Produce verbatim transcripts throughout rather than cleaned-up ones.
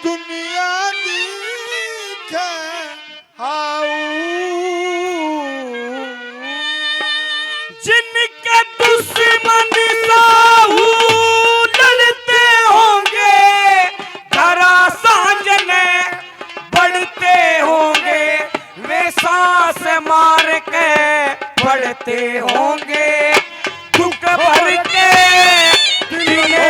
दुनिया दिखे हाऊ। जिनके दुश्मन साहू लड़ते होंगे, घरा सांझ ने बढ़ते होंगे, वे सांस मार के पड़ते होंगे। दुख भर के दिल में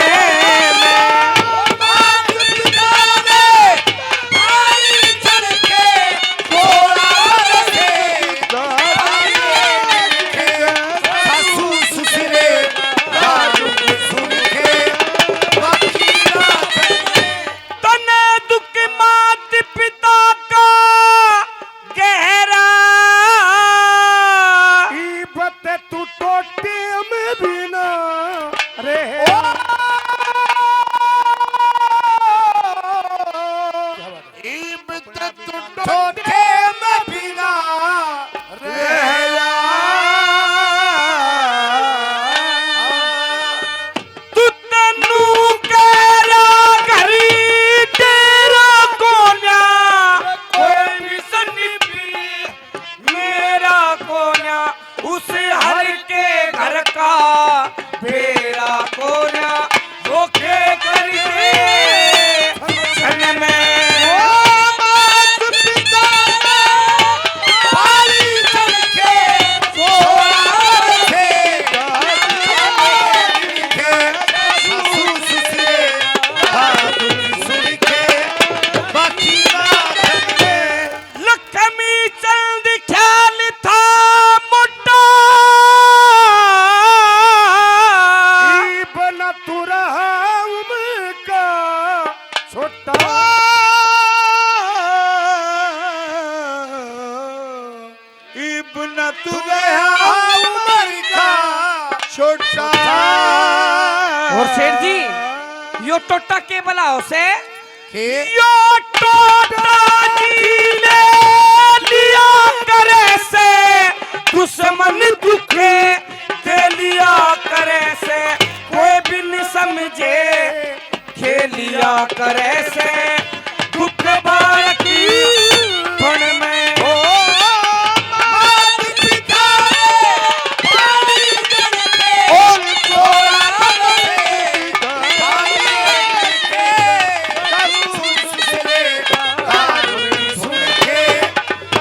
तने दुख मात पिता का गहरा। इब ते तू टोटे में भी ना रहे। ओ! इब ते तू टोटे में भी ना रहे। तू तन्नू केरा घरी तेरा कोन्या, कोई भी सन्नी भी मेरा कोन्या, उस हर के घर का बेरा कोन्या, वो के करिए क्षण में। ओ मात पिता ने पाली चढ़ के छोड़ा थे। सासू ससुरे बात सुन के बाकी बात में। लक्ष्मी चंद ख्याल था मोटा। इब न तू रहा उम्र का छोटा। इब न तू रहा उम्र का छोटा। और सेठ जी, यो टोटा के बला हो से? के? यो टोटा जी ले लिया करे से, दुश्मन दुख दे लिया करे से, कोई भी नहीं समझे खेलिया करे से, दुख बालकी धुन में। ओ मात पिता रे, पानी जल के और छोड़ा रे, पानी जल के, सुन के, सुन के,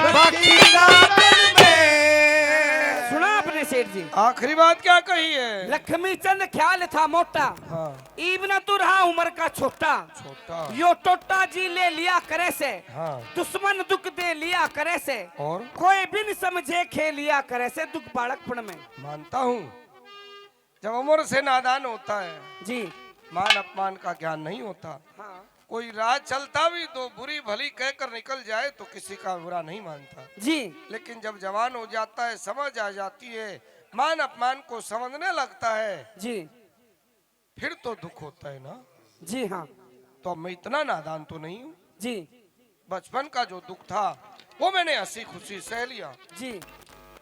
बाकी ना दिल में। सुना आपने सेठ जी? आखिरी बात क्या कही है? लक्ष्मी चंद ख्याल था मोटा। हाँ। इब ना तू रहा उम्र का छोटा। छोटा। यो टोटा जी ले लिया करे से। हाँ। दुश्मन दुख दे लिया करे से। और? कोई बिन समझे खेलिया करे से दुख बालकपन में। मानता हूँ, जब उम्र से नादान होता है, जी। मान अपमान का ज्ञान नहीं होता। हाँ। कोई राह चलता भी तो बुरी भली कहकर निकल जाए तो किसी का बुरा नहीं मानता। जी। लेकिन जब जवान हो जाता है, समझ आ जाती है, मान अपमान को समझने लगता है, जी। फिर तो दुख होता है ना। जी हाँ। तो मैं इतना नादान तो नहीं हूँ। जी। बचपन का जो दुख था, वो मैंने हंसी खुशी सह लिया। जी।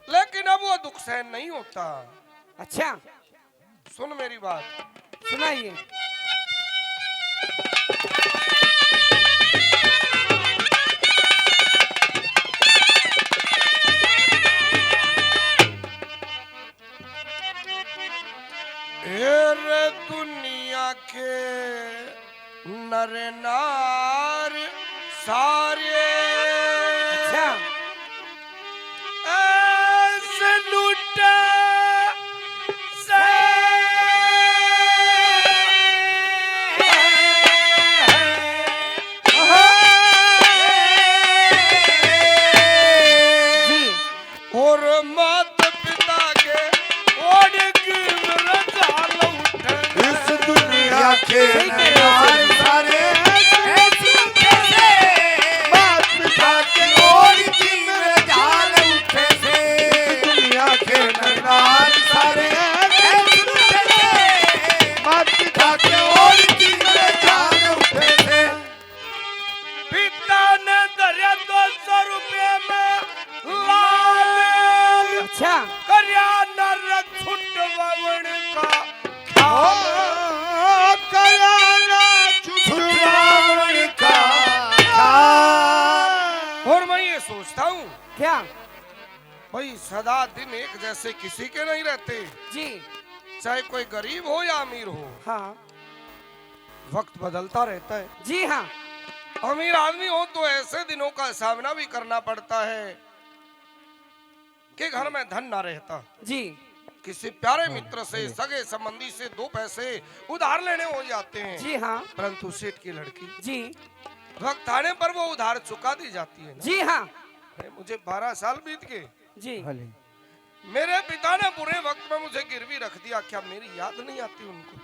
लेकिन अब वो दुख सहन नहीं होता। अच्छा। सुन मेरी बात। सुनाइए। ए रे दुनिया के नर नार सारे। अच्छा। ऐसे लूटे से। जी। और माता पिता के ओढ़ की मेरा जाल उठे। इस दुनिया के सही कह रहे हो, नार सही। सारे ऐसे उठे से। माता पिता के ओढ़ की मेरा जाल उठे से। इस दुनिया के नार सारे ऐसे उठे से। माता पिता के ओढ़ की मेरा जाल उठे से। पिता ने धरया दो सौ रुपये में लाल। अच्छा। करया नरक छुटवावण का ख्याल। ओ, करया ना छुटवावण क्या? भाई, सदा दिन एक जैसे किसी के नहीं रहते। जी। चाहे कोई गरीब हो या अमीर हो। हाँ। वक्त बदलता रहता है। जी हाँ। अमीर आदमी हो तो ऐसे दिनों का सामना भी करना पड़ता है कि घर में धन ना रहता। जी। किसी प्यारे मित्र से, सगे संबंधी से दो पैसे उधार लेने हो जाते हैं। जी हाँ। परंतु सेठ की लड़की, जी। वक्त आने पर वो उधार चुका दी जाती है ना। जी हाँ। अरे, मुझे बारह साल बीत गए। जी। हाँ जी। मेरे पिता ने बुरे वक्त में मुझे गिरवी रख दिया, क्या मेरी याद नहीं आती उनको?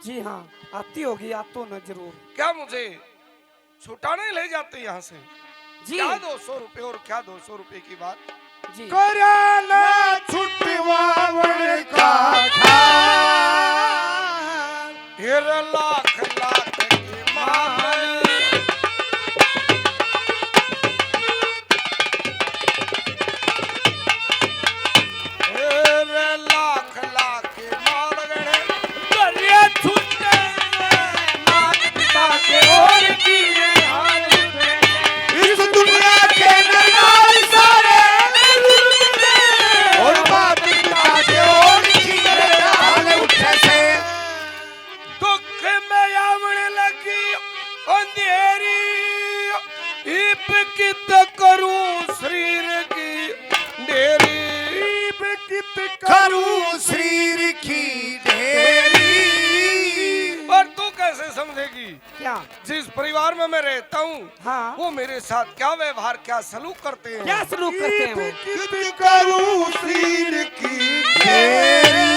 जी हाँ, आती होगी याद तो ना जरूर। क्या मुझे छुट्टा नहीं ले जाते यहाँ से? जी। क्या दो सौ रुपये और क्या दो सौ रुपये की बात? जी। करे ना छुटवावण का ठान। फिर लाख लाख की मार। फिर लाख लाख की मार गणे। करिए छुट्टे मात पिता के और की हाल। इस दुनिया के नरनाल सारे और मात पिता के और की हाल उठे से। दुख में आवण लगी अंधेरी, इब कित करूं शरीर की ढेरी। इब कित करूं शरीर की ढेरी। और तू कैसे समझेगी? क्या? जिस परिवार में मैं रहता हूँ, हाँ। वो मेरे साथ क्या व्यवहार, क्या सलूक करते हैं? क्या सलूक करते हैं वो? कित करूं शरीर की ढेरी।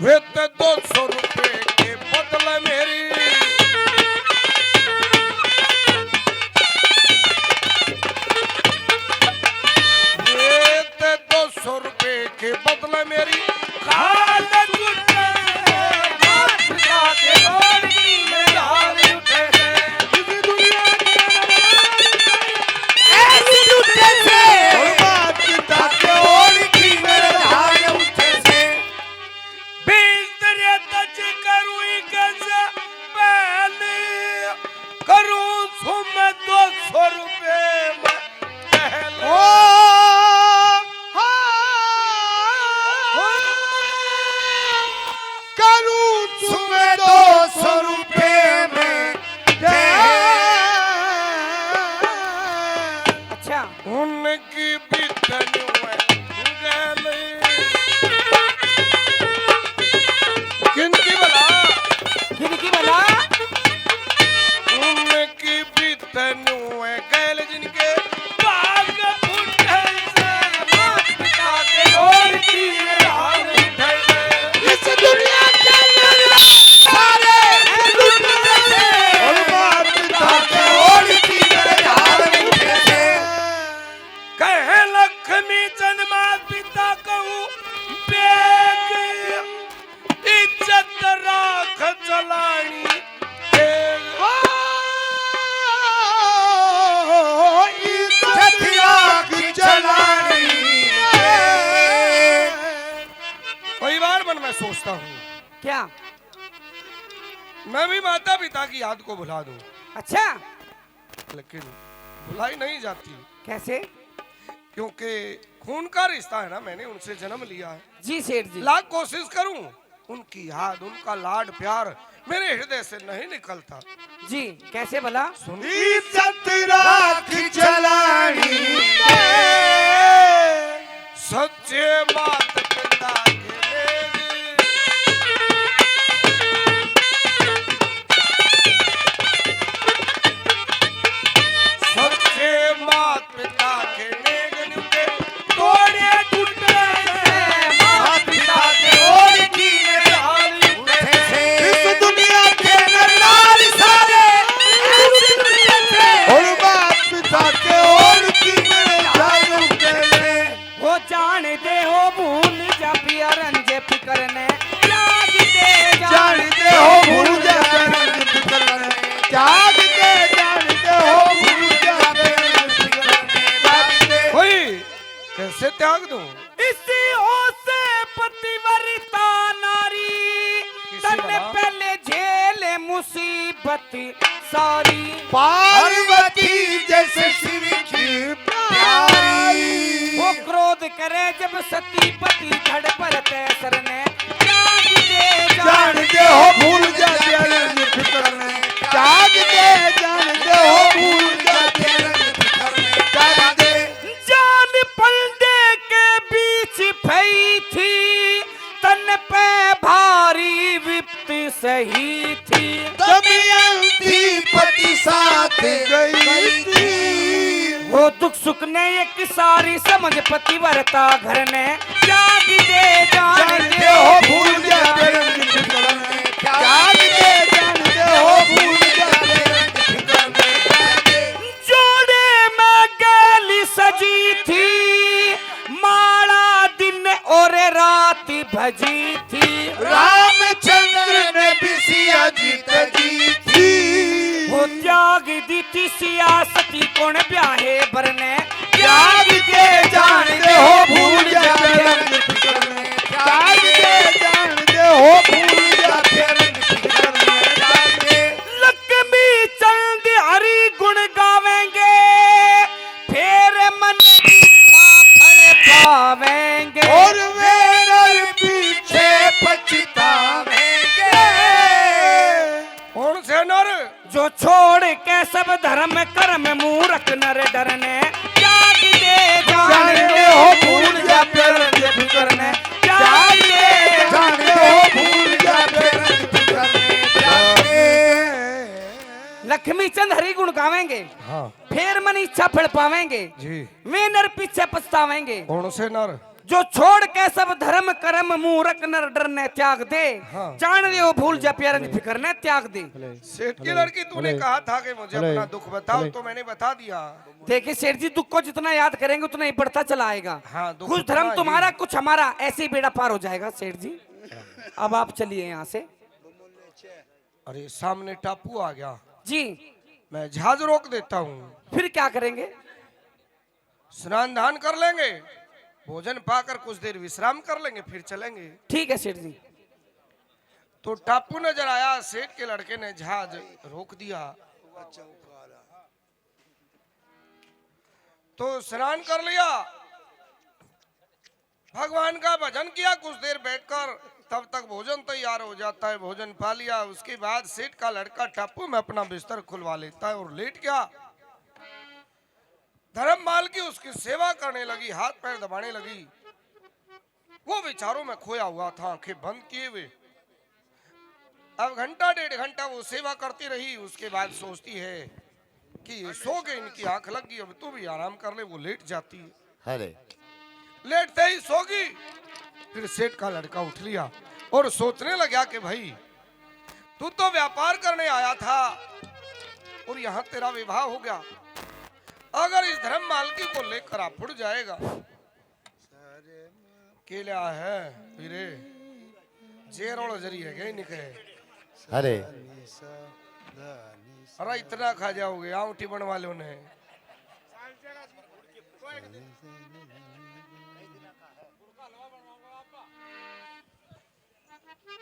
वे ते दो सौ रुपए के बदले मेरी, वे ते दो सौ रुपए के बदले मेरी खाल छुट्टे से, मात पिता के और की मेरे हाल उठे से। इस दुनिया के ऐसी उठे से, और मात पिता के और की मेरे हाल उठे से। बिस्तरे तज करूं एक से पहले, करूं सुम दो सौ रुपए में टहल। ओ, हाँ, करूं सुम दो सौ रुपए में टहल। अच्छा। उनकी बितन में गल। किनकी भला? किनकी भला? उनकी बितन में गल जिनके भाग फूटे से, मात पिता के और की हाल उठे से। इस दुनिया के अंदर सारे लुटते से, और मात पिता के और की हाल उठे से। कहे लक्ष्मी जन्मा पिता कहूँ बेग, इज्जत राख चलानी तेग। ओ, इज्जत राख चलानी तेग। कई बार मन में सोचता हूँ, क्या? मैं भी माता पिता की याद को भुला दूं। अच्छा। लेकिन भुलाई नहीं जाती। कैसे? क्योंकि खून का रिश्ता है ना, मैंने उनसे जन्म लिया है। जी सेठ जी। लाख कोशिश करूं, उनकी याद, उनका लाड प्यार मेरे हृदय से नहीं निकलता। जी, कैसे भला? सुन। इज्जत राख चलानी है। सच्चे मात पिता के मेरी। सच्चे मात पिता के नेगन के तोड़े टूटे से, मात पिता के और की मेरे हाल उठे से। इस दुनिया के नरनाल सारे ऐसे टूटे से। और मात पिता के और की मेरे हाल उठे से। वो जानते हो भूल जा पिया रंज फिकर ने, त्याग दे जा। जानते हो भूल जा रंज फिकर ने, त्याग दे। जानते हो भूल जा रंज फिकर ने, त्याग दे। ओए, कैसे त्याग दूं? इसी ओर से पतिव्रता नारी, किसी तन्ने भला? पहले झेल मुसीबत सारी। पार्वती जैसे शिव की प्यारी। करे जब सती पति धड़ पर तैसर ने, त्याग दे जान दे हो भूल जा प्यारे रंग फिकर ने, त्याग दे जान दे हो भूल जा प्यारे रंग फिकर ने, त्याग दे। जान फंदे के बीच फई थी, तन पे भारी विपत सही थी। दमयंती पति साथ गई थी। वो दुख सुख ने एक सारी समझ पतिव्रता घर ने, त्याग दे जान दे हो भूल जा प्यारे रंग फिकर ने, त्याग दे जान दे हो भूल जा प्यारे रंग फिकर ने, त्याग दे। जोड़े में गैल सजी थी, माला दिन और रात भजी थी। रामचंद्र ने भी सिया जी तजी थी। वो त्याग दी थी सियासती कौन ब्याहे बरने, त्याग दे जान दे हो भूल जा प्यारे रंग फिकर ने, त्याग दे जान दे हो भूल जा प्यारे रंग फिकर ने, त्याग दे। लक्ष्मी चंद हरि गुण गावेंगे, फिर मन इच्छा फल पावेंगे। और वे नर पीछे पछतावेंगे। कौन से नर? जो छोड़ के सब धर्म कर्म मूरख नर डरने, त्याग दे जान दे हो भूल जा प्यारे रंग फिकर ने, त्याग दे जान दे हो भूल जा प्यारे रंग फिकर ने, त्याग दे। लक्ष्मी चंद हरि गुण गावेंगे, हाँ। फिर मन इच्छा फल पावेंगे। जी। वे नर पीछे पछतावेंगे। कौन से नर? जो छोड़ के सब धर्म कर्म मूरख नर डरने त्याग दे। हाँ। जान दे हो भूल जा प्यारे रंग फिकर ने, त्याग दे। सेठ की लड़की, तूने कहा था कि मुझे अपना दुख बताओ, तो मैंने बता दिया। देखिए सेठ जी, दुख को जितना याद करेंगे उतना ही बढ़ता चला आएगा। हाँ, दुख कुछ धर्म तुम्हारा, कुछ हमारा, ऐसे ही बेड़ा पार हो जाएगा सेठ जी। अब आप चलिए यहाँ से। अरे, सामने टापू आ गया। जी। मैं जहाज रोक देता हूँ। फिर क्या करेंगे? स्नान दान कर लेंगे, भोजन पाकर कुछ देर विश्राम कर लेंगे, फिर चलेंगे। ठीक है सेठ जी। तो टापू नजर आया, सेठ के लड़के ने जहाज रोक दिया। तो स्नान कर लिया, भगवान का भजन किया, कुछ देर बैठकर, तब तक भोजन तैयार हो जाता है। भोजन पा लिया, उसके बाद सेठ का लड़का टापू में अपना बिस्तर खुलवा लेता है और लेट गया। धर्म मालकी उसकी सेवा करने लगी, हाथ पैर दबाने लगी। वो विचारों में खोया हुआ था, आंखें बंद किए हुए। अब घंटा डेढ़ घंटा वो सेवा करती रही, उसके बाद सोचती है कि ये सो गए, इनकी आंख लग गई, अब तू भी आराम कर ले। वो लेट जाती है। अरे। लेटते ही सो गई। फिर सेठ का लड़का उठ लिया और सोचने लगा कि भाई, तू तो व्यापार करने आया था और यहाँ तेरा विवाह हो गया। अगर इस धर्म मालकी को लेकर आप उड़ जाएगा, के लिया है वीरे? जेरोल जरी है गए निके। अरे। अरे इतना खा जाओगे, आंगठी बनवा लो ने।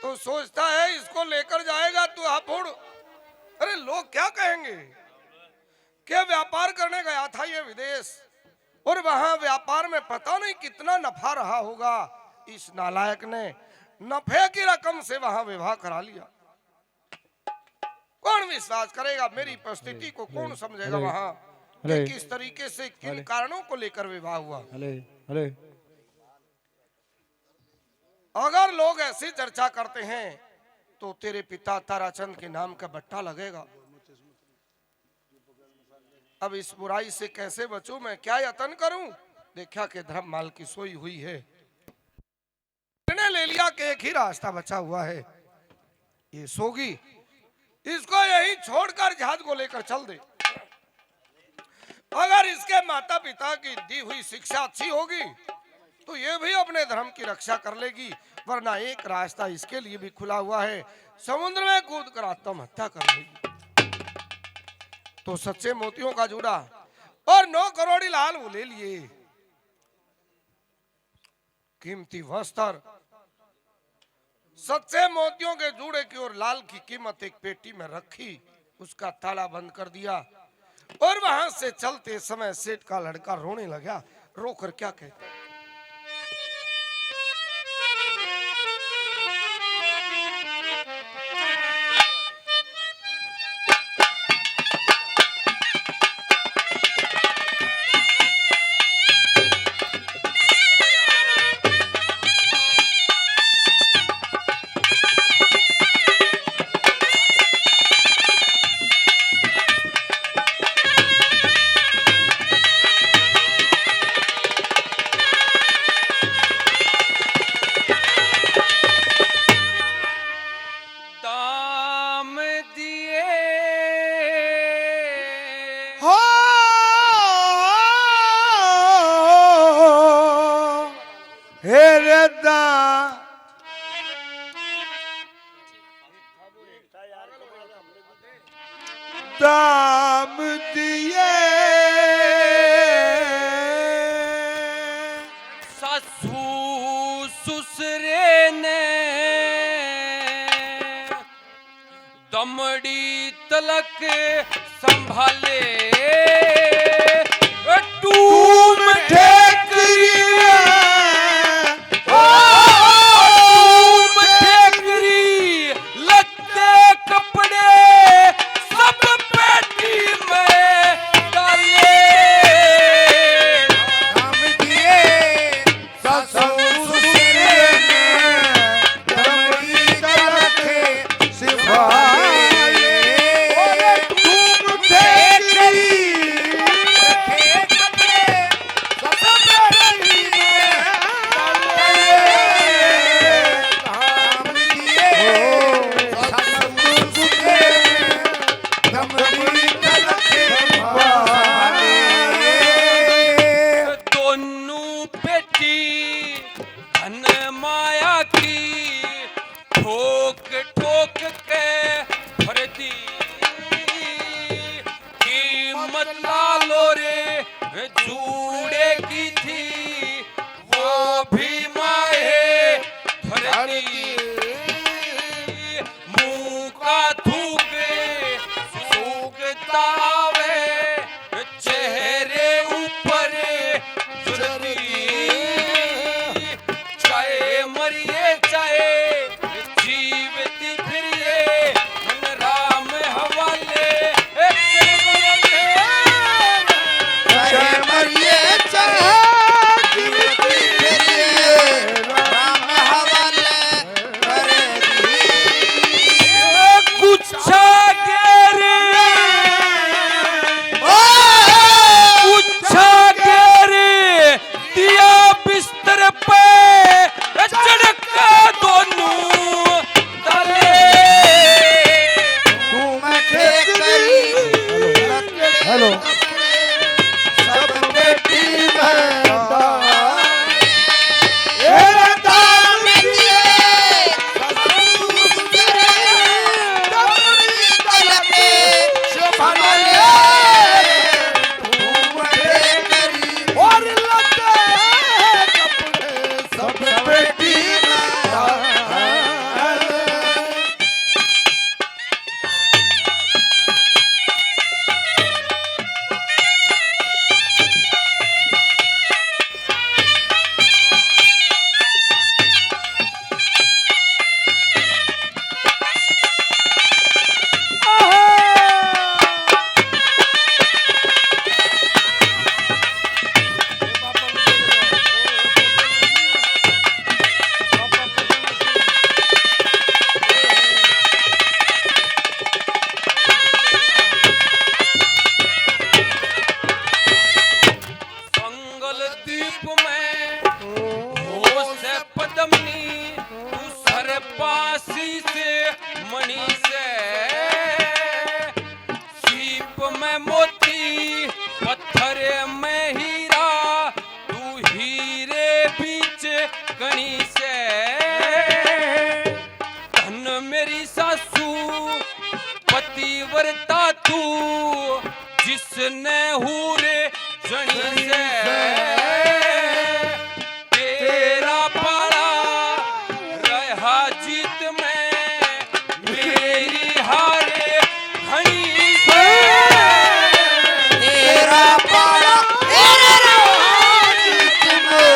तो सोचता है इसको लेकर जाएगा तू हापुड़। अरे लोग क्या कहेंगे? क्या व्यापार करने गया था ये विदेश, और वहां व्यापार में पता नहीं कितना नफा रहा होगा। इस नालायक ने नफे की रकम से वहां विवाह करा लिया। कौन विश्वास करेगा मेरी परिस्थिति को? कौन समझेगा वहां कि किस तरीके से, किन कारणों को लेकर विवाह हुआ? अगर लोग ऐसी चर्चा करते हैं तो तेरे पिता ताराचंद के नाम का बट्टा लगेगा। अब इस बुराई से कैसे बचूं मैं, क्या यत्न करूं? देखा कि धर्म मालकी सोई हुई है। निर्णय ले लिया कि एक ही रास्ता बचा हुआ है, ये सोगी, इसको यहीं छोड़कर जहाज को लेकर चल दे। अगर इसके माता पिता की दी हुई शिक्षा अच्छी होगी तो ये भी अपने धर्म की रक्षा कर लेगी, वरना एक रास्ता इसके लिए भी खुला हुआ है, समुद्र में कूद कर आत्महत्या कर लेगी। तो सच्चे मोतियों का जूड़ा और नौ करोड़ी लाल वो ले लिए, कीमती वस्त्र, सच्चे मोतियों के जूड़े की और लाल की कीमत एक पेटी में रखी, उसका ताला बंद कर दिया और वहां से चलते समय सेठ का लड़का रोने लगा। रोकर क्या कहता है? नाम दिए। सासू ससुरे ने दमड़ी तलक संभाले, टूम ठेकरी, टूम ठेकरी, लत्ते कपड़े सब पेटी में डाले। नाम दिए। सासू ससुरे ने दमड़ी तलक सिफाए। ओए टूम ठेकरी, सब पेटी में डाले। नाम दिए। सासू ससुरे ने दमड़ी तलक सिफाए। दोनों पेटी धन माया की ठोक ठोक के भर दी। कीमत लालो रे जूड़े की थी, वो भी माहे धर दी। मुंह का थूक सूखता आवे, चेहरे ऊपर जल्दी, चाहे मरिए चाहे जीवती फिरिए, मन राम हवाले। चाहे मरिए चाहे जीवती फिरिए, राम हवाले। गुच्छा घेर, गुच्छा घेर दिया बिस्तर पे, झटका दोनों तले। हेलो। सब बेटी में संगल दीप में होश पद्मनी, तू सर्पासी से मणि से, सीप में मोती, पत्थर में हीरा, तू हीरे बीच कणी से। धन मेरी सासू पतिव्रता तू, जिसने हूर जणी से तेरा पाला रहा जीत में, मेरी हारे घणी से। तेरा पाला तेरा रहा जीत में,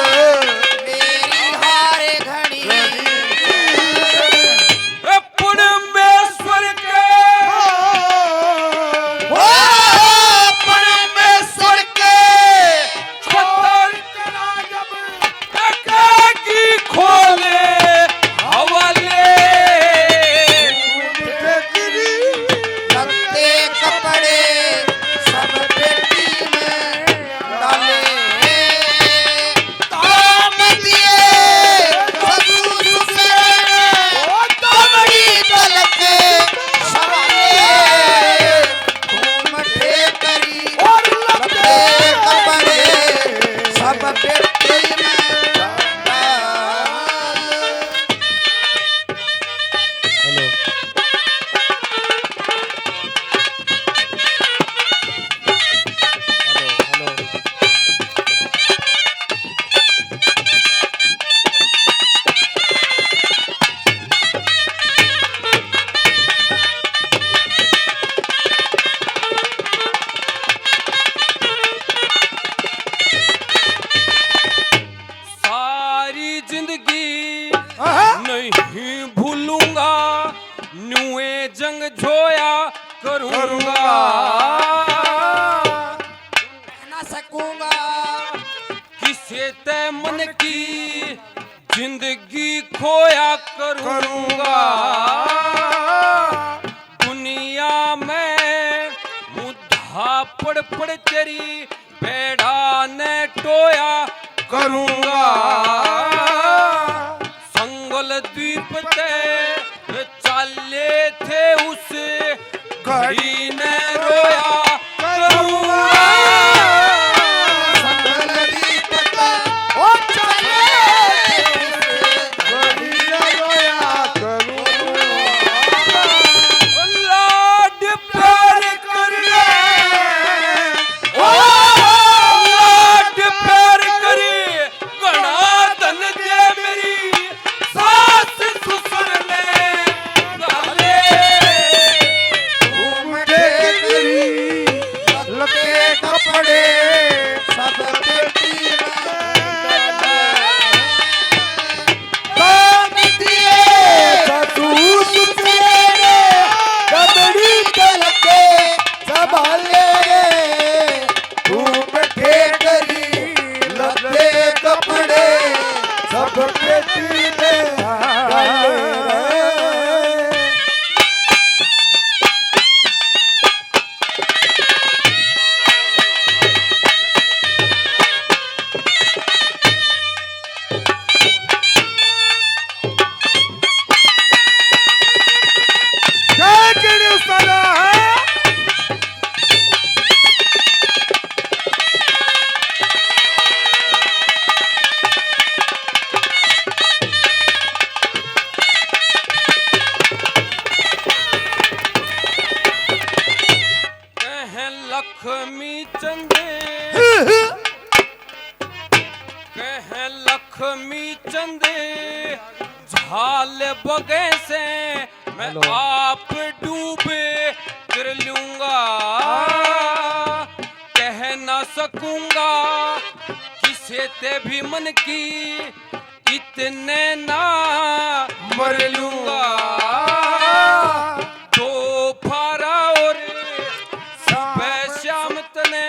मेरी हारे घणी। ए परमेश्वर के, ओ परमेश्वर के, छता पड़ पड़ तेरी बेड़ा ने टोया करूंगा। संगल द्वीप ते चाले थे उस घड़ी ने रोया करूंगा। संगल द्वीप ते ओ चाले थे उस घड़ी ने रोया करूंगा। लाड प्यार करिए, ओ लाड प्यार करिए, घणा धन दे मेरी सास ससुर ने घाले। घूम के करी लत्ते कपड़े सब बेटी ने डाले। दान दिए जासूस तेरे, दबड़ी तलके संभाले रे। तू बैठे करी लत्ते कपड़े सब पेटी में डाले रे। क्या केड़े उस्तादा है? कह लक्ष्मी चंद, कह लक्ष्मी चंद, झाल बगे से मैं हेलो। आप डूब कर लूंगा। कह ना सकूंगा किसे ते भी मन की, इतने ना मर लूंगा। दो फारा और सुबह शाम तने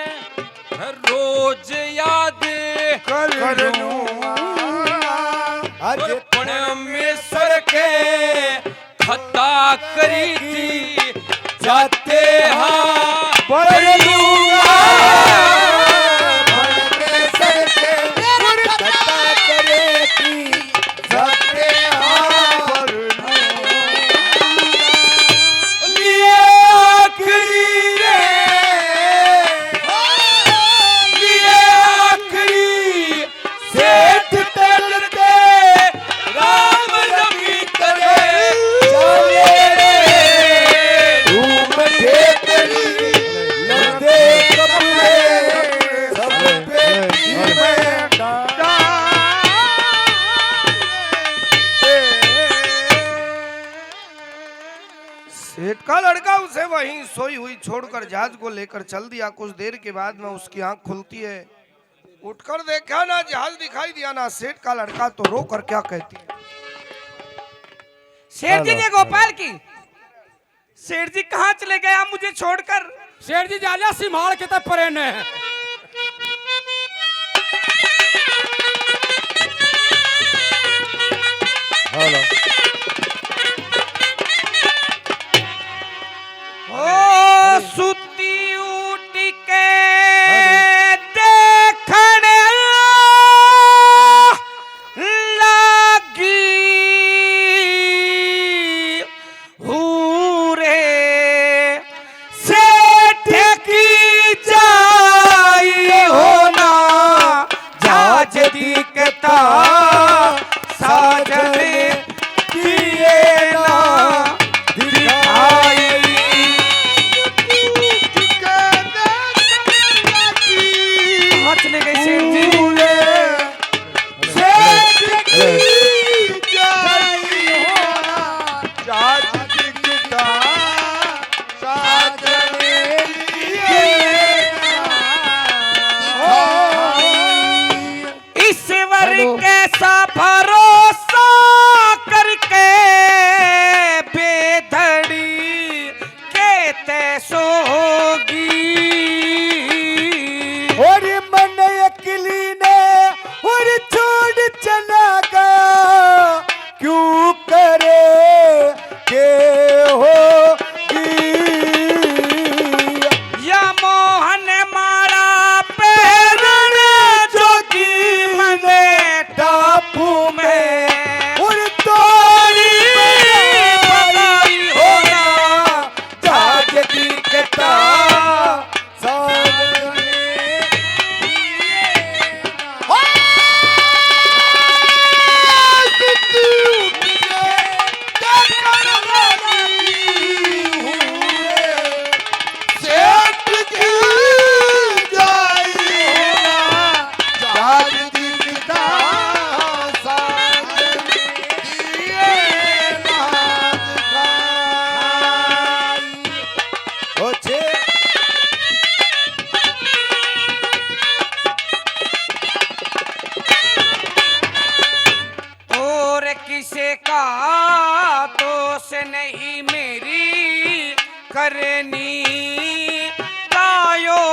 रोज याद कर लूंगा। आज परमेश्वर के खता करी थी जाते हाँ भर लूंगा। परमेश्वर के खता करे थी जाते हाँ भर लूंगा। लिए आखिरी रे, लिए आखिरी सेठ तलते राम रवि करे। चले रे, घूम के तेरी लत्ते कपड़े सब पेटी में डाल। सेठ का लड़का उसे वहीं सोई हुई छोड़कर जहाज को लेकर चल दिया। कुछ देर के बाद में उसकी आंख खुलती है। उठकर देखा ना जहाज दिखाई दिया ना सेठ का लड़का, तो रो कर क्या कहती है? सेठ जी हेलो, ने गोपाल हेलो। की, सेठ जी कहाँ चले गए आप मुझे छोड़कर? सेठ जी जा लिया संभाल के तो परे ने। हेलो। ओ सुती उठ के देखण लागी हूरे सेठ की जा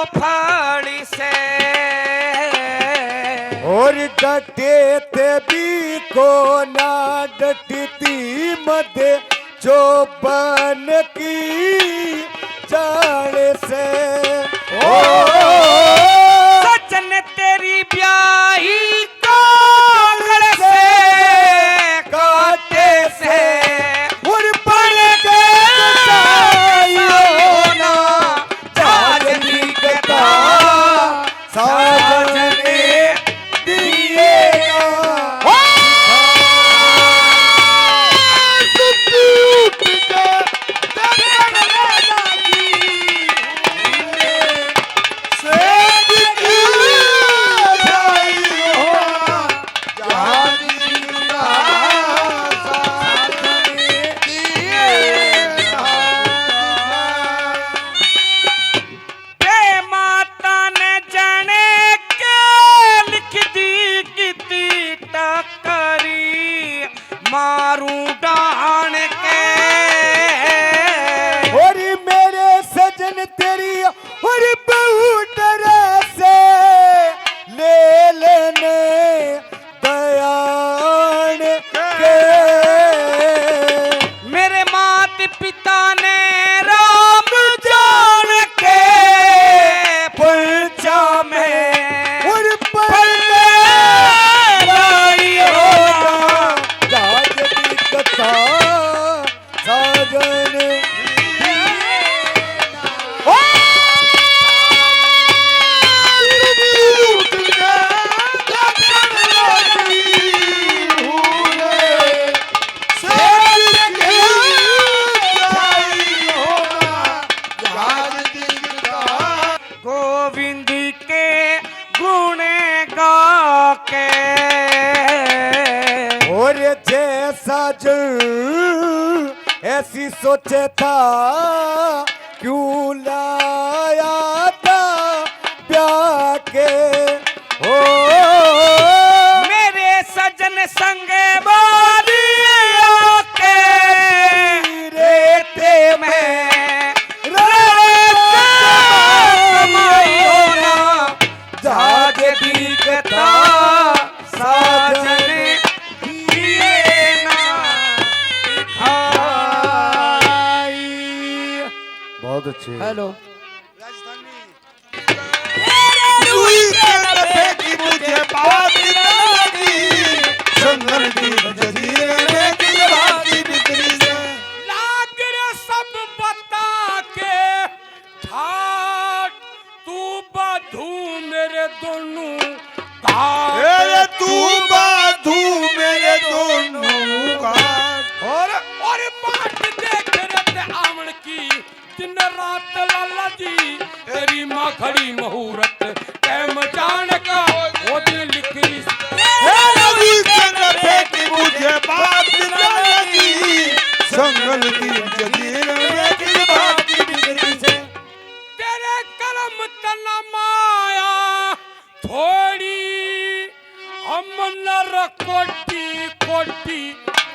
फाड़ी से। और डटे ते भी को ना डटती मद चौबन की चाल से। ओ सजन तेरी ब्याही कागल से, काटे से। और पल के साइयों ना जाग दिखता। साजन दिए ना। ओ! बे माता ने जने के लिख दी किती टकरी मारू डाहन के। और मेरे सजन तेरी और बहू डरे से ले लेने दयान के। मेरे मात पिता ने राम जान के पुलचा में और पल्ले लाई होना। राज की कथा साजन। ओ! गोविंद के गुण गा के। और जैसा जो ऐसी सोचे था, क्यों लाया था ब्याह के। ओ मेरे सजन संग बारियों के रेते में रड़े समाई होना। जाग दिखता साजन दिए ना दिखाई। बहुत अच्छे। हेलो। राजधानी। तेरे रूई के नफे की मुझे बात न लगी, संगल की जजीरे में किस बात की बिक्री से। लाग रे सब बता के ठाट, तू बाधू मेरे दोनों घाट। ए, तू बाधू मेरे दोनों घाट। और, और बाट देख रहे थे आवन की दिन रात लाला जी, तेरी माँ खड़ी मुहूर्त टाइम जान का वो दिन लिख रही। हे रवि चंद्र बेटी मुझे बात न लगी, संगल की जमीन में किस बात की बिक्री से। तेरे करम तना माया थोड़ी, हमने कोटी कोटी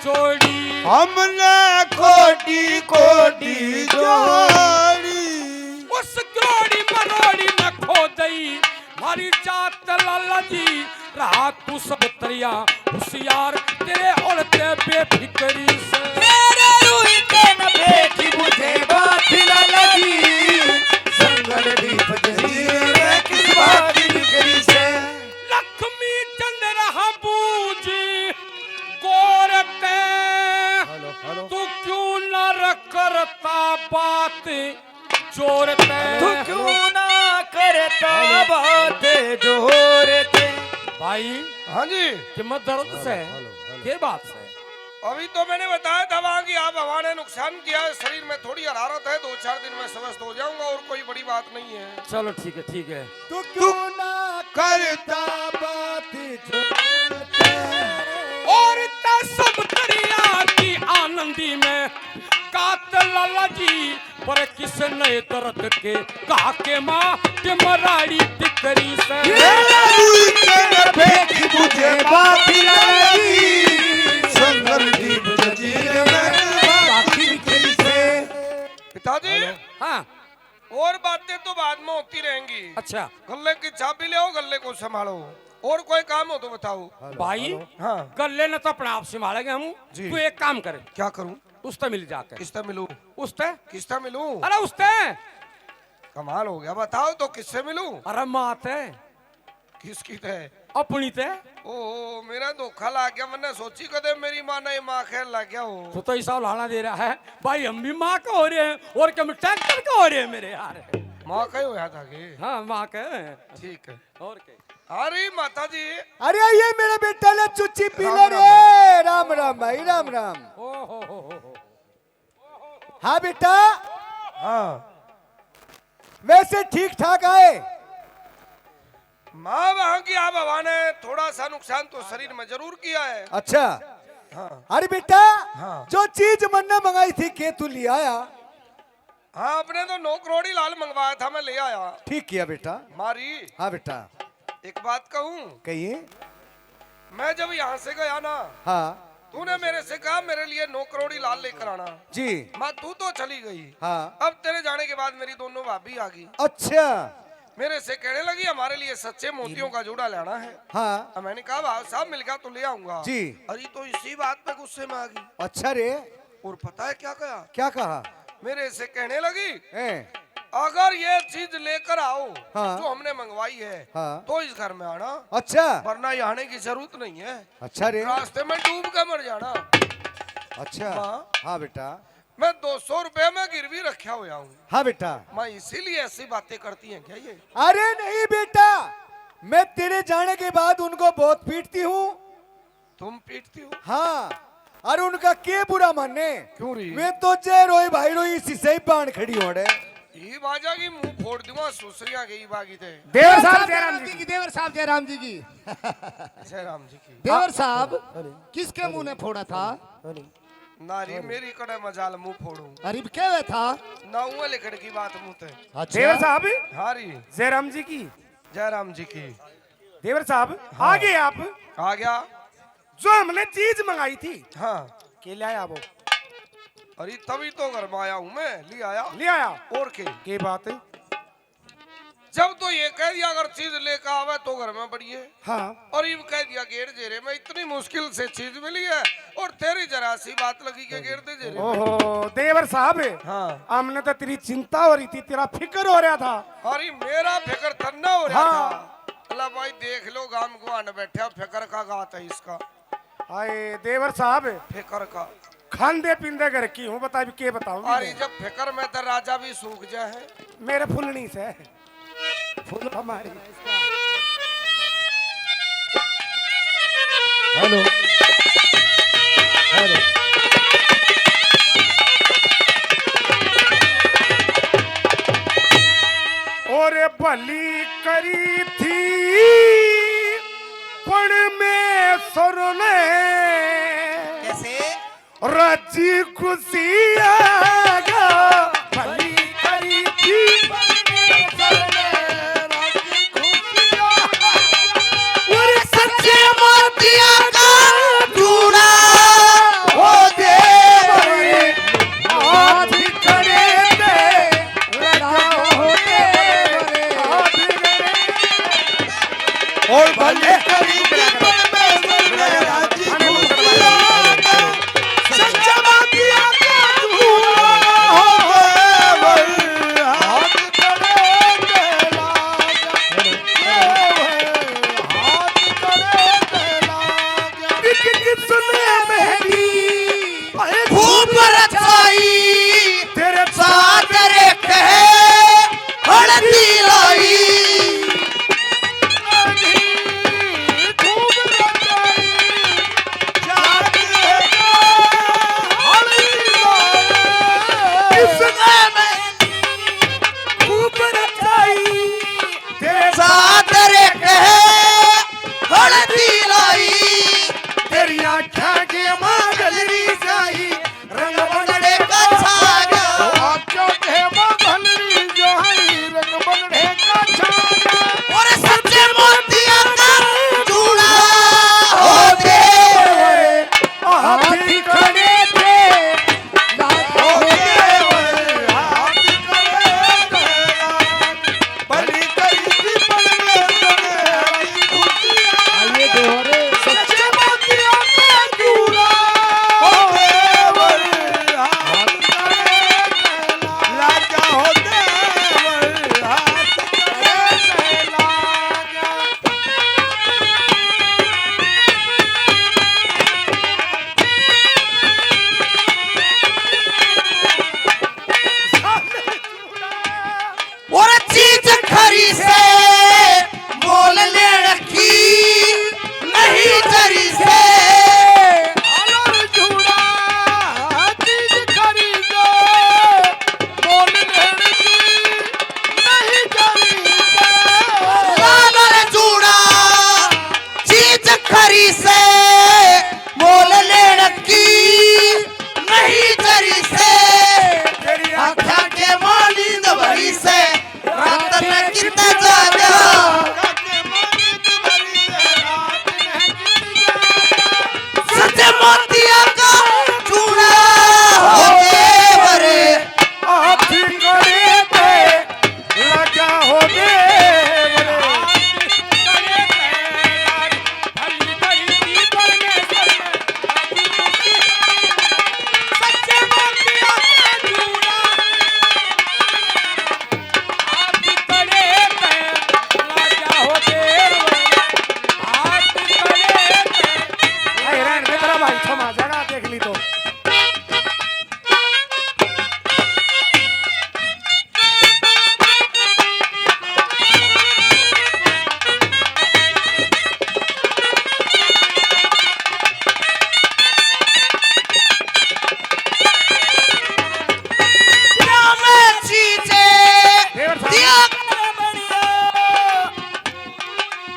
जोड़ी। हमने कोटी कोटी जोड़ी। उस जोड़ी मरोड़ी न खो दई, मारी जात लाला जी, रहा तू सब तरिया होशियार, तेरे ओलते बेफिक्री से। मेरे रूई के नफे की मुझे बात न लगी, संगल दीप जजीर में किस बात की बिक्री से। लक्ष्मी चंद्र हबूजी गोरते, हेलो, हेलो। तू क्यों ना रख करता बात जोरते। तू क्यों ना करता बात जोरते। भाई, हाँ जी। कि मैं दर्द से, हेलो, हेलो। के बात से? अभी तो मैंने बताया था वहाँ की आप हवा ने नुकसान किया है, शरीर में थोड़ी हरारत है, दो चार दिन में स्वस्थ हो जाऊंगा और कोई बड़ी बात नहीं है। चलो ठीक है, ठीक है। तू क्यों ना करता बात जोरते। और तसम दरिया की आनंदी में कात लाला जी, पर किस नए दर्द के कहा के माँ के मराड़ी टिकरी से। ये रूई के नफे की मुझे बात न लगी, संगल दीप जजीर में बाकी बिक्री से। पिताजी। हाँ। और बातें तो बाद में होती रहेंगी। अच्छा। गल्ले की चाबी ले आओ, गल्ले को संभालो। और कोई काम हो तो बताओ। हेलो, भाई, हेलो। हाँ। गल्ले ने तो अपने आप संभालेंगे हम। जी। तू एक काम कर। क्या करूं? उसते मिल जाके। किसते मिलूं? उसते। किसते मिलूं? अरे उसते। कमाल हो गया, बताओ तो किससे मिलूं? अरे माँ ते। किसकी ते? अपनी ते। ओ, मेरा धोखा लग गया, मैंने सोची कदे मेरी माँ ने माँ खेल लग गया हो। तू तो ऐसा उलाहना दे रहा है, भाई हम भी माँ का हो रहे हैं और क्या हम ट्रैक्टर का हो रहे हैं मेरे यार। माँ का ही होया था के? हाँ, माँ का। ठीक है। और क्या? अरे माता जी। अरे ये मेरा बेटा ले चुच्ची पी राम ले राम रे। भाई। राम राम भाई, राम राम। ओ हो हो हो हो। हाँ बेटा। हाँ। वैसे ठीक ठाक आए। माँ वहाँ की आबहवा ने थोड़ा सा नुकसान तो शरीर में जरूर किया है। अच्छा। हाँ। अरे बेटा, हाँ। जो चीज मन्ने मंगाई थी, के तू ले आया? हाँ, अपने तो नौ करोड़ी लाल मंगवाया था, मैं ले आया। ठीक किया बेटा। मारी। हाँ बेटा। एक बात कहूँ? कहिए। मैं जब यहाँ से गया ना, हाँ। तूने मेरे से कहा, "मेरे लिए नौ करोड़ी लाल लेकर आना।" जी। माँ, तू तो चली गई। हाँ। अब तेरे जाने के बाद मेरी दोनों भाभी आ गई। अच्छा। मेरे से कहने लगी, "हमारे लिए सच्चे मोतियों का जूड़ा लाना है।" हाँ। अब मैंने कहा, "भाव साहब, मिल गया तो ले आऊंगा।" जी। अरे, तो इसी बात पे गुस्से में आ गई। अच्छा रे। और पता है क्या कहा? क्या कहा? मेरे से कहने लगी, हैं? "अगर ये चीज लेकर आओ, हाँ। जो हमने मंगवाई है, हाँ। तो इस घर में आना। अच्छा। वरना यहाँ आने की जरूरत नहीं है। अच्छा रे। रास्ते में डूब के मर जाना।" अच्छा। माँ, हाँ बेटा। मैं दो सौ रुपए में गिरवी रखा हुआ हूँ। हाँ बेटा। माँ, इसीलिए ऐसी बातें करती हैं क्या ये? अरे नहीं बेटा, मैं तेरे जाने के बाद उनको बहुत पीटती हूँ। तुम पीटती हो? हाँ, अरे उनका के बुरा माने? क्यों रे? वे तो जय रोई भाई रोई इसी सही बाण खड़ी होड़े। ई बाजा की मुंह फोड़ दूंगा, सुसरिया के ई बागी थे। देवर साहब जयराम जी की, देवर साहब जयराम जी की। जयराम जी की। देवर साहब, अरे। किसके मुंह ने फोड़ा था? अरे। ना री, मेरी कड़े मजाल मुंह फोड़ू। अरे, के वे था? ना हुआ लिखण की बात मुंह ते। अच्छा। देवर साहब। हाँ री। जयराम जी की। जयराम जी की। देवर साहब, हाँ। आ गए आप। आ गया। जो हमने चीज मंगाई थी, हाँ। के ले आया वो? अरे तभी तो घर में आया हूँ मैं, ले आया। ले आया? और के? के बात? जब तो ये कह दिया अगर चीज लेकर आवे तो घर में बढ़िए। हाँ। और यूं कह दिया गेड़ जेरे में इतनी मुश्किल से चीज मिली है और तेरी जरा सी बात लगी के गेड़ दे जेरे में। ओहो, देवर साहब, हाँ। हमने तो तेरी चिंता हो रही थी, तेरा फिक्र हो रहा था। अरे मेरा फिक्र तन्ना हो रहा हाँ। था। अल्लाह भाई देख लो, गाम गुआन बैठा, फिक्र का गात है इसका। आए देवर साहब, फिक्र का। खांदे पींदे घर की हूँ, बता भी के बताऊँ भी अरे मैं। जब फिक्र में तो राजा भी सूख जा है। मेरे फुलनी से। फुल हमारी। हेलो। हेलो। और भली करी थी पण में सुर ने। कैसे? राजी खुशी आगा भली करी थी। और सच्चे मोतिया का चूड़ा हो दे। आज खड़े थे, राजा हो दे। और भले करी थी, पर में राजी खुशी आगा।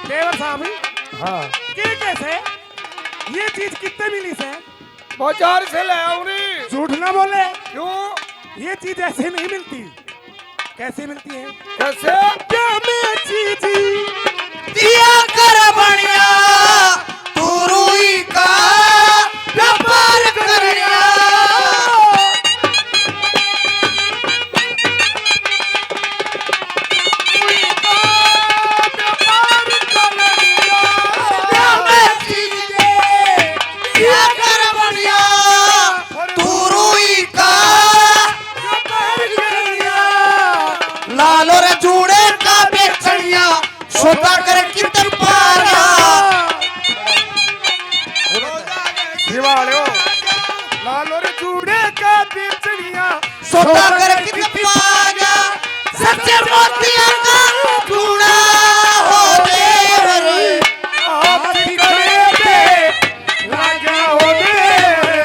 देवर साहब, हाँ। के कैसे? ये चीज कितने मिली से? बाजार से ले आऊं रे। झूठ ना बोले। क्यों? ये चीज ऐसे नहीं मिलती। कैसे मिलती है? कैसे? क्या मैं चीज दिया कर बनिया, तू रुई का व्यापार करिया। लाल और जूड़े का बेचनिया, सौदा कर कितन पाया। दिवाले हो। लाल और जूड़े का बेचनिया, सौदा कर कितन पाया। सच्चे मोतिया का जूड़ा हो देवर, हाथ करे दे, लाग्या हो देवर।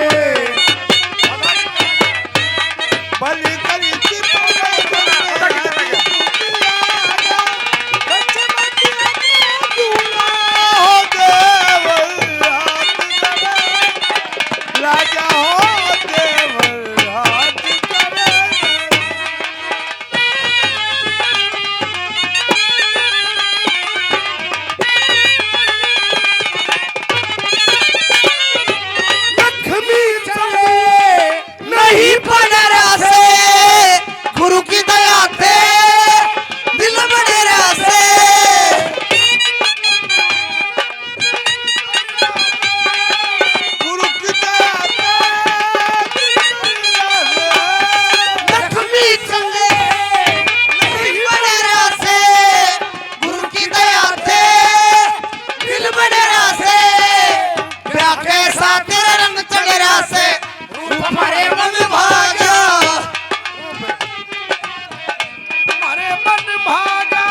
लक्ष्मी चले नहीं पड़रा से, गुरु की दया से दिल बड़रा से। गुरु की दया से लक्ष्मी चले नहीं पड़रा से, गुरु की दया से दिल बड़रा से। ब्याह कैसा तेरा रंग चढ़रा से, रूप हमारे मन भागा। हमारे मन भागा।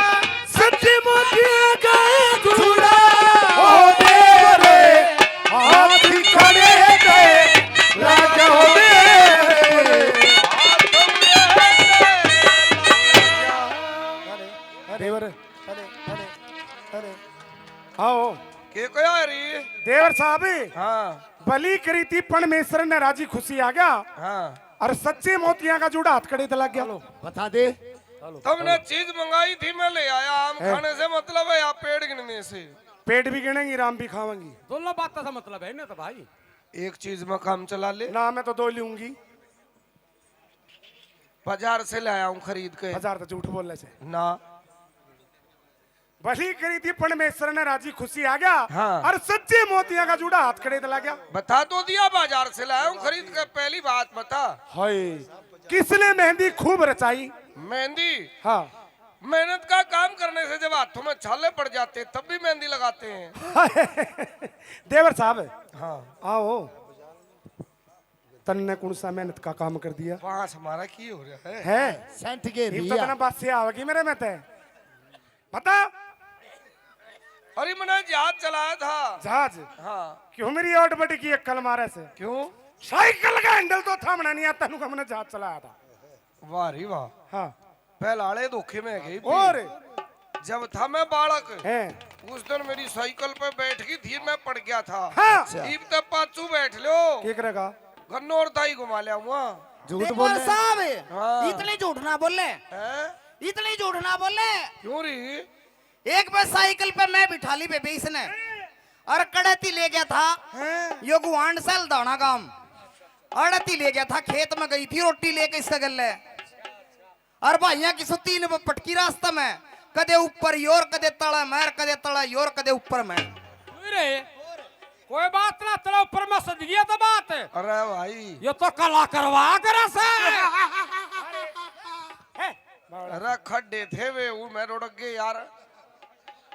सच्चे मोतिया का जूड़ा हो देवर, हाथ खड़े दे, लाज हो देवर। देवर। अरे, अरे, अरे। आओ। के कहा री? देवर साहब। हाँ। भली करी थी, परमेश्वर ने राजी खुशी आ गया। हाँ। और सच्चे मोतिया का जूड़ा हाथ कड़े ते लग गया। बता दे। तमने चीज मंगाई थी, मैं ले आया। आम हैं? खाने से मतलब है या पेट गिनने से? पेट भी गिनेंगी, राम भी खावेंगी। दोनों बात से मतलब है ना तो भाई। एक चीज में काम चला ले। ना, मैं तो दो लूंगी। बाजार से ले आया हूँ खरीद के। बाजार तो झूठ बोलने से। ना। भली करी थी, परमेश्वर ने राजी खुशी आ गया। हाँ। और सच्चे मोतिया का जूड़ा हाथ कड़े ते लग गया। बता तो दिया, बाजार से लाया हूँ खरीद के, पहली बात बता। हाय, किसने मेहंदी खूब रचाई? मेहंदी? हाँ। मेहनत का काम करने से जब हाथों में छाले पड़ जाते तब भी मेहंदी लगाते हैं। देवर साहब। हाँ। आओ। तन्ने कौन सा मेहनत का काम कर दिया? पास हमारा की हो रहा है? है? सेंट के ये तो रिया। इतना बात से आओगी मेरे में ते। बता। अरे, मैंने जहाज चलाया था। जहाज? हाँ। क्यों मेरी ओट बड़ी की अक्कल मारे से? क्यों? साइकिल का हैंडल तो थामना नहीं आता, नु का मैंने जहाज चलाया था। वाह रे वाह। हाँ। पहला आले धोखे में गई। और? जब था मैं बालक, हैं। उस दिन मेरी साइकिल पे बैठ गई थी, मैं पड़ गया था। हाँ। अच्छा। इब तक पाछू बैठ लो। क्या करेगा? गन्नो और दाई घुमा लिया हुआ। झूठ देवर बोले। साहब, हाँ। इतने झूठ ना बोले। हैं? इतने झूठ ना बोले। क्यों री? एक बार साइकिल पे मैं बिठा ली बेबे इसने, और कड़ती ले गया था। हैं? यो गुआंड से लदाना गांव, अड़ती ले गया था, खेत में गई थी रोटी लेके इससे गले। और भाइयां की सो तीन ब-, पटकी रास्ते में, कदे ऊपर योर, कदे तले मैं, कदे तले योर, कदे ऊपर मैं। रे, कोई बात ना, चलो ऊपर में सद गया तो बात। अरे भाई। ये तो कला करवा करे से। अरे खड्डे थे वे, वो मैं रोड गए यार।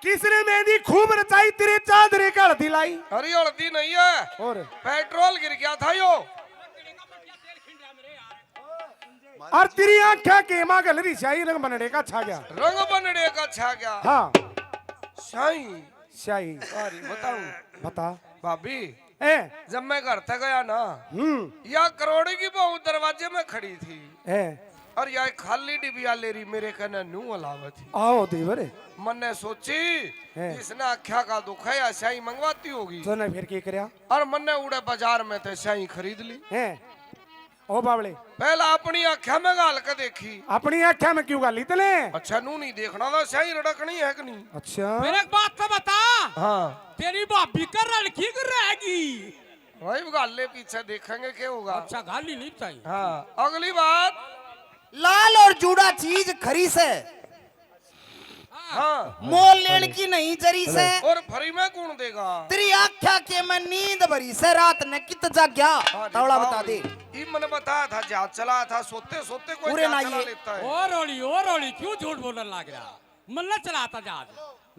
किसने मेहंदी खूब रचाई, तेरे चांदरे का हल्दी लाई? अरे हल्दी नहीं है। और? पेट्रोल गिर गया था यो। और तेरी आंखें के मां गल रही स्याही, रंग बनड़े का छा गया। रंग बनड़े का छा गया। हाँ। स्याही। स्याही। अरे बताऊं? बता। भाभी, ए? जब मैं घर तक गया ना, हम्म। या करोड़ी की बहू दरवाजे में खड़ी थी। ए? और या खाली डिबिया ले रही मेरे कने नू अलावत थी। आओ देवर। मन्ने सोची, हैं। इसने आख्या का दुख है, या स्याही मंगवाती होगी। तो ने फिर के करया? और मन्ने उड़े बाजार में ते स्याही खरीद ली। हैं। ओ बावले। पहला अपनी आख्या में घाल के देखी। अपनी आख्या में क्यों घाली तने? अच्छा, नू नहीं देखना था, स्याही रड़कनी है कि नहीं? अच्छा। फिर एक बात तो बता। हाँ। तेरी भाभी कर लड़की कर रहेगी। भाई, घाल ले, पीछे देखेंगे क्या होगा। अच्छा, घाली नहीं चाहिए। हाँ, अगली बात। लाल और जूड़ा चीज खरी से। हाँ। मोल लेन की नहीं जरी से। और फ्री में कौन देगा? तेरी आख्या के मैं नींद भरी से, रात ने कित जाग्या? हाँ, तावड़ा बता दे। ई मन्ने बताया था, जहाज चला था, सोते सोते कोई पूरे जहाज ना चला ये। लेता है। ओ रोली, ओ रोली, क्यों झूठ बोलने लग रहा? मन्ने चलाता जहाज।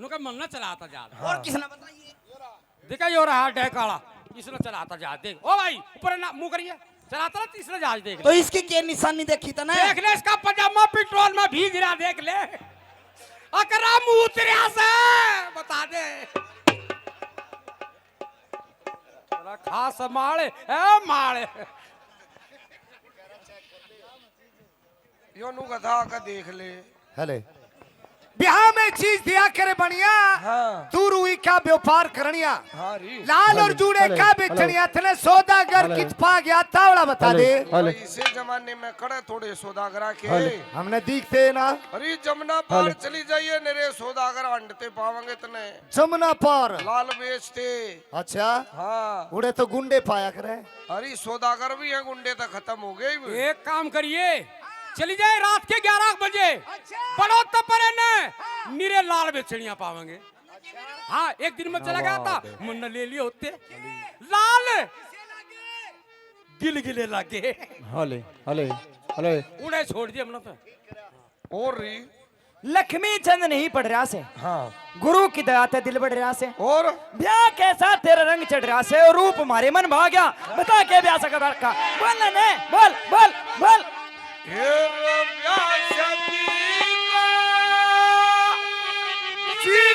नु कह, मन्ने चलाता जहाज। हाँ। और किसने बताई? देखा, यो रहा डे काला, इसने चलाता जहाज, देख। ओ भाई, ऊपर ना मुंह करिए, चलाता ना तीसरा जहाज, देख तो ले। इसकी क्या निशानी देखी तने? देख ले, इसका पजामा पेट्रोल में भीग रहा, देख ले। अकरम उतरिया से, बता दे। तेरा खास माल है, ए माल है। यो नु कथा का देख ले। हले। ब्याह में चीज दिया करे बनिया, हाँ। तू रुई का व्यापार करनिया। हाँ री। लाल और हले, जूड़े हले, का हले। बेचनिया, तने सौदागर हले। कित पा गया, तावड़ा बता हले, दे। हले। भाई, इसे जमाने में कड़े थोड़े सौदागरा के। हले। हमने दिखते ना। अरे, जमुना पार हले। चली जाइए, नरे सौदागर अंडते पावांगे तने। जमुना पार। लाल बेचते। अच्छा। हाँ। उड़े तो गुंडे पाया करे। अरे, सौदागर भी है, गुंडे तो खत्म हो गए भी। एक काम करिए, चली जाए रात के ग्यारह बजे, अच्छा। बड़ो तपरे ने, हाँ। निरे लाल बेचनिया पावांगे। हाँ, एक दिन में चला गया था, मुन्ना ले लिए होते। लाल गिलगिले लागे। हले, हले, हले। उड़े छोड़ दिए हमने तो। और री। लक्ष्मी चंद नहीं पड़ रहा से। हाँ। गुरु की दया ते दिल बढ़ रहा से। और? ब्याह कैसा तेरा रंग चढ़ रहा से और रूप मारे मन भाग्या। बता के ब्याह सका का? बोल ने, बोल, बोल, बोल। फिर ब्याह शादी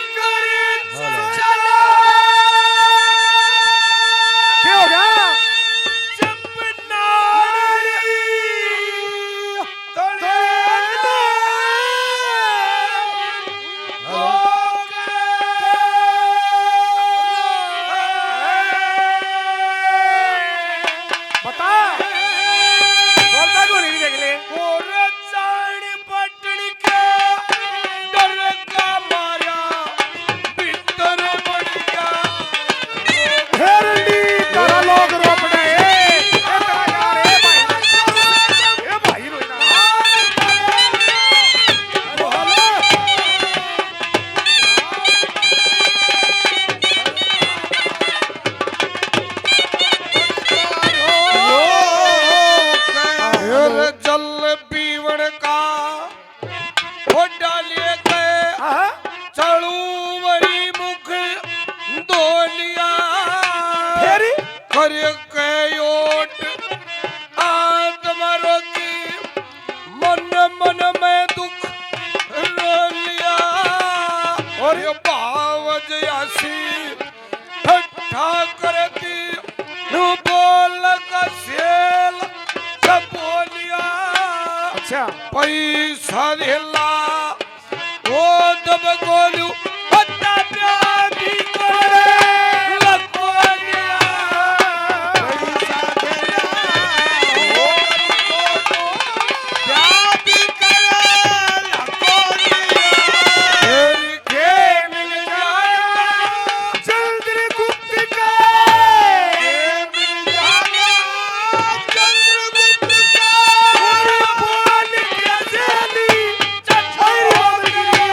का जिक्र चला। क्या हो गया? जब नारी बता, बोलता क्यों नहीं, देख ले। और जान बटन के डर का मारा भीतर बड़ गया। हेरंडी तारा लोग रोपड़े, ए, ए, तेरा यार, ए भाई, ए भाई, रोई ना। अरे, हेलो। जल पीवण का ठोडा लिए गए। हाँ। चलू वरी मुख धो लिया। फेरी? कर के ओट आत्मा रोकी, मन मन में दुख रो लिया। और? ये भाव जयासी ठट्ठा करती नु बोल का सेल जब बोलिया। अच्छा। पैसा धेला ओ दब गोलू पत्ता प्यादी करे लकोलिया। पैसा धेला ओ दब गोलू प्यादी करे लकोलिया। के मिल जाएगा चंद्रगुप्त का। के मिल जाएगा चंद्रगुप्त का। और बोल के चली चढ़ गई।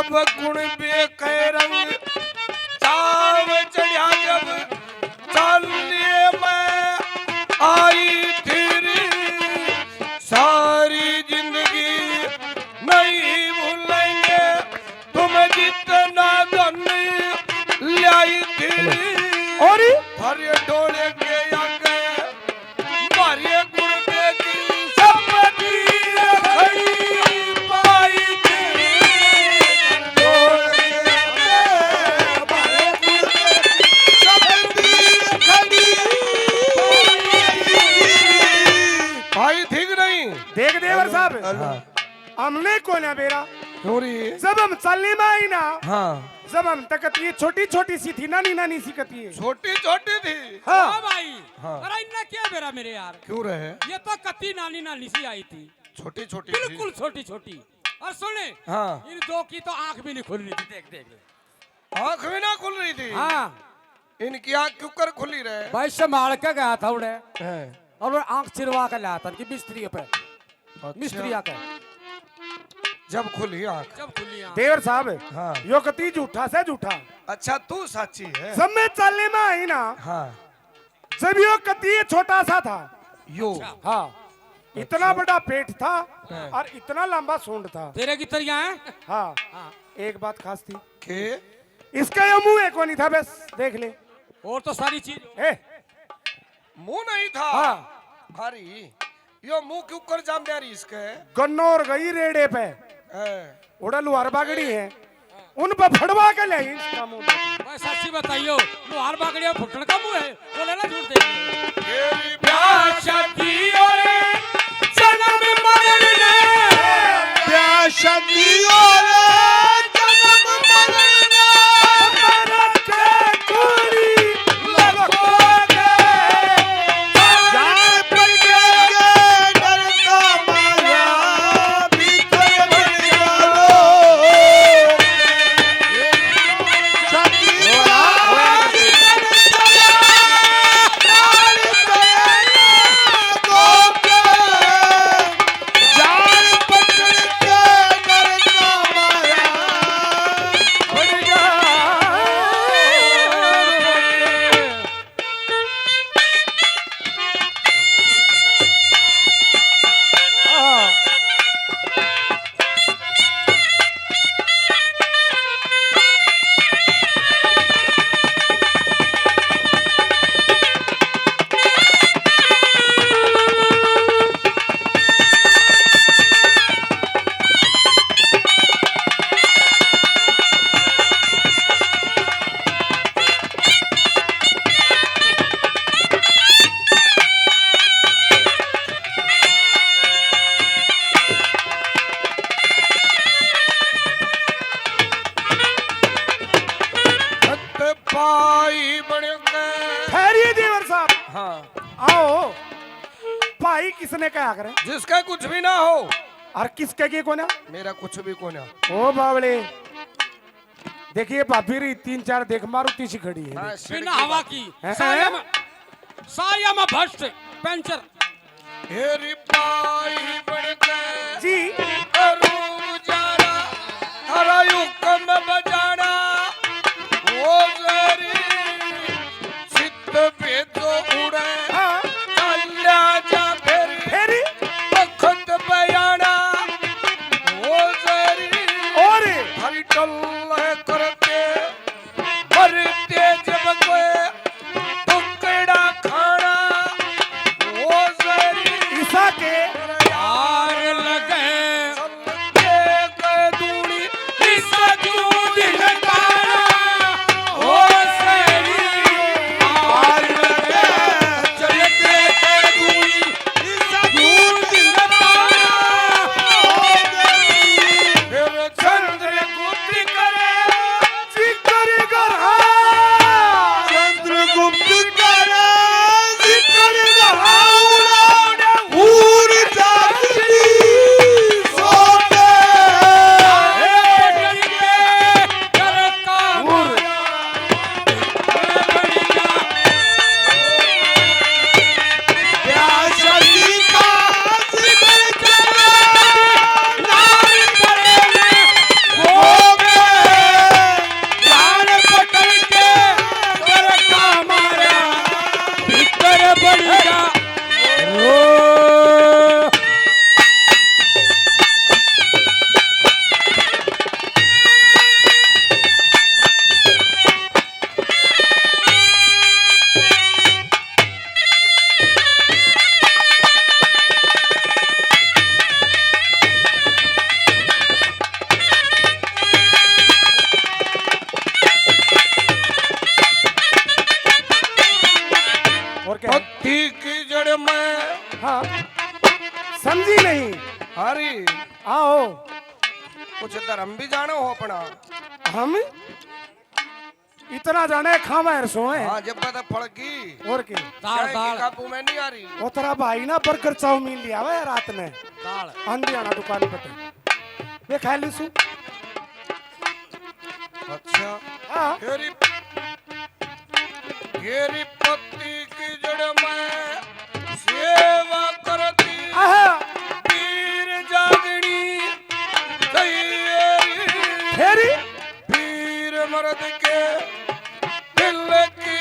गुण बेकै रंग, चाव चढ़्या जब चाले में आई थी री। सारी जिंदगी नहीं भूलेंगे तुम जितना धन ल्याई थी। और थारे डोले के आगे मारे गुण बेटी सब दी खड़ी पाई थी। डोले के आगे मारे गुण बेटी सब दी खड़ी पाई थी। आई थी कि नहीं? देख देवर साहब, हाँ। हमने कोन्या बेरा। क्यों रे? जब हम चाली में आई ना, हाँ। जब हम तक कती छोटी छोटी सी थी, नानी नानी सी कती है। छोटी छोटी थी। हाँ। हाँ भाई। हाँ। अरे इन्ना क्या बेरा मेरे यार? क्यों रहे? ये तो कती नानी नानी सी आई थी। छोटी छोटी थी। बिल्कुल छोटी छोटी। और सुने, हाँ। इन दो की तो आंख भी नहीं खुल रही थी। देख देख। आंख भी ना खुल रही थी। हाँ। इनकी आंख क्यों कर खुली रहे? भाई संभाल के गया था उड़े। हैं। और वो आंख चिरवा के लाया था इनकी मिस्त्री पे। अच्छा। मिस्त्री आके। जब खुली आंख। जब खुली आंख। देवर साहब, हाँ। यो कती झूठा से झूठा। अच्छा, तू साची है। जब मैं चाले में आई ना, हाँ। जब यो कती छोटा सा था। यो। अच्छा। हाँ। इतना अच्छा। बड़ा पेट था हाँ। और इतना लंबा सूंड था। तेरे की तरह है? हाँ। हाँ। एक बात खास थी। के? इसका यो मुंह एक नहीं था, बस देख ले। और तो सारी चीज। ए, मुंह नहीं था। हाँ। अरे, यो मुंह क्यों कर जाम दे रही इसके? गन्नौर गई रेड़े पे। हैं। उड़ा लुहार बागड़ी है, उन पे फड़वा के ले इसका मुंह। भाई, सच्ची बताइयो, लुहार बागड़िया फुटन का मुंह है, बोले ना झूठ दे। तेरी ब्याह शादी और जन्म मरण ने। ब्याह शादी और जन्म मरण ने। मरण के कोड़ी भाई बन गए। ठहरिए देवर साहब। हाँ। आओ। भाई किसने कहा करे? जिसका कुछ भी ना हो। और किसके की कोना? मेरा कुछ भी कोना। ओ बावले, देखिए भाभी री तीन चार देख मारुति सी खड़ी है। हाँ, बिना हवा की। हैं? साया में, साया में भ्रष्ट, पंचर। हेरी पाई बन के जी। करूं गुजारा, थारा हुक्म बजाना। ओ जरी सिद्ध भेजो उड़े, हाँ। चाल्या जा फेरी, फेरी। बखत बयाना। ओ जरी और थारी टल्ले करते मरते जब कोई टुकड़ा खाना, ओ जरी ईसा के यार लगे, चलते के दूनी ईसा क्यों दिलकाना, ओ जरी यार लगे, चलते के दूनी ईसा क्यों दिलकाना, ओ जरी फिर चंद्रगुप्त करे जिक्र करा। चंद्रगुप्त करे जिक्र करा। ऊर जाति सोते। अरे, आओ। कुछ धर्म भी जानो हो अपना। हम इतना जाने, खावा है रसोए। हाँ, जब तो फड़की। और के? दाल, चाय की दाल। काबू में नहीं आ रही। वो तेरा भाई ना burger चाउमीन लिया हुआ है रात में। दाल। आंधी आना दुकान पर। वे खा ली सू। अच्छा। हाँ। तेरी, तेरी पत्ती की जड़ में सेवा करती। आहा। पीर जागनी चाहिए। तेरी। पीर मर्द के दिल की